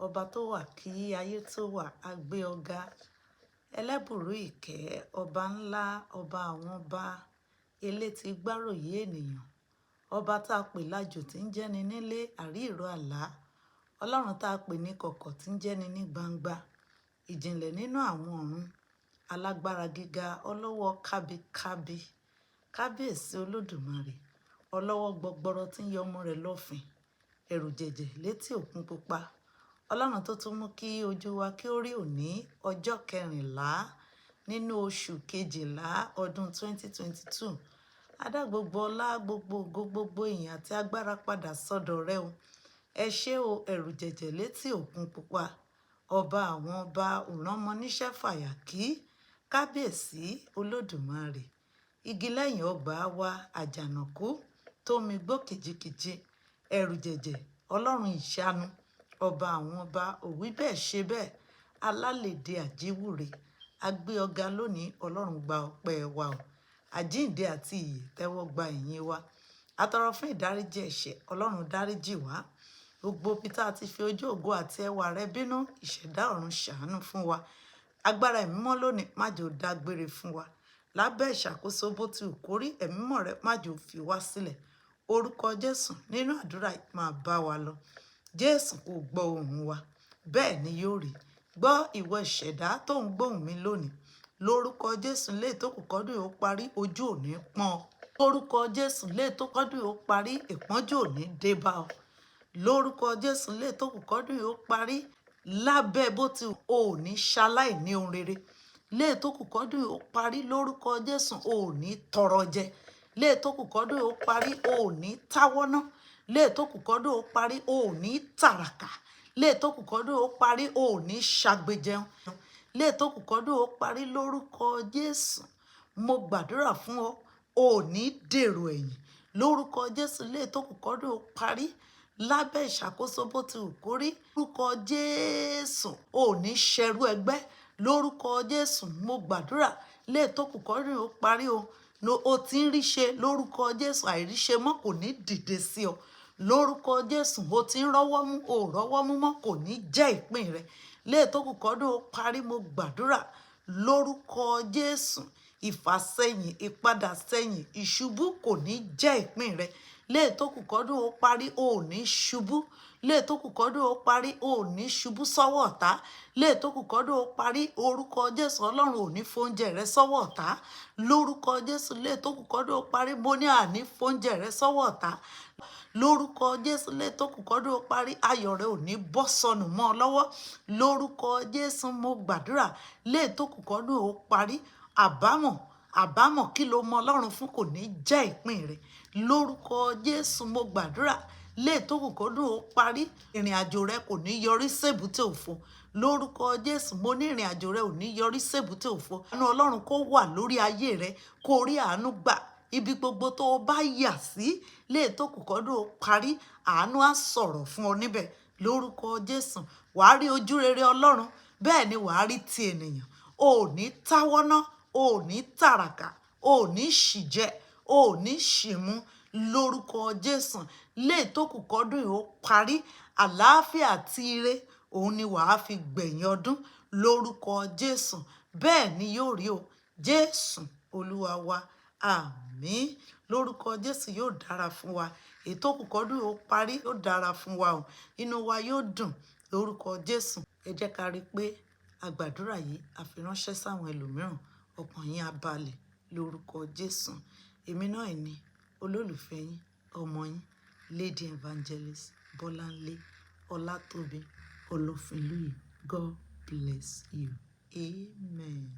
Ọba tó wà kí ayé tó wà, a gbé ọ ga. Ẹlẹ́bùrú ìkẹ́, ọba ńlá, ọba àwọn ọba, elétí gbáròyé ènìyàn. Ọba tá a pè lájò tí ń jẹ́ni nílé, àrí ìró àlá. Ọlọ́run tá a pè ní kọ̀kọ̀ tí ń jẹ́ni ní gbangba. Ìjìnlẹ̀ nínú àwọn ọ̀run, alágbára gíga, ọlọ́wọ́ kábíkábí, kábíyèsí Olódùmarè, ọlọ́wọ́ gbọgbọrọ tí ń yọ ọmọ rẹ̀ lọ́fìn, ẹ̀rù jẹ̀jẹ̀ létí òkun pupa. Ọlọ́run tó tún mú kí ojú wa kí ó rí òní ọjọ́ kẹrìnlá nínú oṣù kejìlá ọdún 2022. A dá gbogbo ọlá, gbogbo ògo, gbogbo ìyìn àti agbára padà sọ́dọ̀ rẹ o. Ẹ ṣé o, ẹ̀rù jẹ̀jẹ̀ létí òkun pupa. Ọba àwọn ọba, òránmọ níṣẹ́ fàyàkí, kábíyèsí Olódùmarè. Igi lẹ́yìn ọgbà wa, àjànàkú tó mi gbó kìjikìji, ẹ̀rù jẹ̀jẹ̀, Ọlọ́run ìṣanu, ọba àwọn ọba, òwí bẹ́ẹ̀ ṣe bẹ́ẹ̀, alálèdè àjíwúre. A gbé ọ ga lónìí, Ọlọ́run gba ọpẹ́ wa o. Àjíǹde àti ìyè, tẹ́wọ́ gba ìyìn wa. A tọrọ fún ìdáríjì ẹ̀ṣẹ̀, Ọlọ́run dáríjì wá. Gbogbo ibi tá a ti fi ojú ògo àti ẹwà rẹ bínú, ìṣẹ̀dá ọ̀run ṣàánú fún wa. Agbára ẹ̀mí mọ́ lónìí, má jẹ́ ó dágbére fún wa. Lábẹ́ ìṣàkóso bó ti wù kó rí, ẹ̀mí mọ́ rẹ má jẹ́ ó fi wá sílẹ̀. Orúkọ Jésù nínú àdúrà yìí máa bá wa lọ. Jésù kò gbọ́ ohùn wa, bẹ́ẹ̀ ni yóò rí. Gbọ́ ìwọ ìṣẹ̀dá tó ń gbóhùn mi lónìí. Lórúkọ Jésù lè tó kù kọ́dún yìí ó parí, ojú ò ní pọ́n ọ. Lórúkọ Jésù lè tó kọ́dún yìí ó parí, ìpọ́njú ò ní dé bá ọ. Lórúkọ Jésù lè tó kù kọ́dún yìí ó parí, lábẹ́ bó ti ò ní ṣaláì ní ohun rere. Lè tó kù kọ́dún yìí ó parí, lórúkọ Jésù ò ní tọrọ jẹ. Lè tó kù kọ́dún yìí ó parí, ò ní táwọ́ná. Lè tó kù kọ́dún ó parí, ò ní tàràkà. Lè tó kù kọ́dún ó parí, ò ní ṣàgbéjẹun. Lè tó kù kọ́dún ó parí, lórúkọ Jésù. Mo gbàdúrà fún ọ, ò ní dèrò ẹ̀yìn. Lórúkọ Jésù lè tó kù kọ́dún ó parí, lábẹ́ ìṣàkóso bó ti wù kó rí. Lórúkọ Jésù, ò ní ṣerú ẹgbẹ́. Lórúkọ Jésù, mo gbàdúrà lè tó kù kọ́dún ó parí o. No, o ti ń rí ṣe lórúkọ Jésù, àìríṣe mọ́ kò ní dìde sí ọ. Lórúkọ Jésù, o ti ń rọ́wọ́ mú, o ò rọ́wọ́ mú mọ́ kò ní jẹ́ ìpín rẹ. Lè tó kù kọ́dún ó parí, mo gbàdúrà lórúkọ Jésù, ìfàsẹ́yìn, ìpadà sẹ́yìn, ìṣubú kò ní jẹ́ ìpín rẹ. Lè tó kù kọ́dún ó parí, o ò ní ṣubú. Lè tó kù kọ́dún ó parí, o ò ní ṣubú sọ́wọ́ ọ̀tá. Lè tó kù kọ́dún ó parí, orúkọ Jésù, Ọlọ́run ò ní fóúnjẹ rẹ sọ́wọ́ ọ̀tá. Lórúkọ Jésù, lè tó kù kọ́dún ó parí, mo ní àní fóúnjẹ rẹ sọ́wọ́ ọ̀tá. Lórúkọ Jésù, lè tó kù kọ́dún ó parí, ayọ̀ rẹ ò ní bọ́ sọnù mọ́ ọ lọ́wọ́. Lórúkọ Jésù, mo gbàdúrà lè tó kù kọ́dún ó parí, àbámọ̀, àbámọ̀ kí ló mọ Ọlọ́run fún kò ní jẹ́ ìpín rẹ. Lórúkọ Jésù, mo gbàdúrà lè tó kù kọ́dún ó parí, ìrìn àjò rẹ kò ní yọrí sébùté òfo. Lórúkọ Jésù, mo ní ìrìn àjò rẹ ò ní yọrí sébùté òfo. Àánú Ọlọ́run kó wà lórí ayé rẹ, kó rí àánú gbà. Ibi gbogbo tó o bá yà sí, lè tó kù kọ́dún ó parí, àánú á sọ̀rọ̀ fún ọ níbẹ̀. Lórúkọ Jésù, wàá rí ojú rere Ọlọ́run, bẹ́ẹ̀ ni wàá rí ti ènìyàn. O ò ní táwọ́ná, o ò ní tàràkà, o ò ní ṣìjẹ, o ò ní ṣìmú. Lórúkọ Jésù, lè tó kù kọ́dún yìí ó parí, àlàáfíà àti ire òun ni wàá fi gbẹ̀yìn ọdún. Lórúkọ Jésù, bẹ́ẹ̀ ni yóò rí o. Jésù Olúwa wa, àmín. Lórúkọ Jésù, yóò dára fún wa. Ètò kù kọ́dún yìí ó parí, yóò dára fún wa o. Inú wa yóò dùn lórúkọ Jésù. Ẹ jẹ́ ká rí i pé a gbàdúrà yìí, a fi ránṣẹ́ sáwọn ẹlòmíràn, ọkàn yín á balẹ̀ lórúkọ Jésù. Èmi náà ni olólùfẹ́ yín, ọmọ yín, Lady Evangelist Bọ́láńlé Ọlátòbí Ọlọ́finlúyè. God bless you. Amen.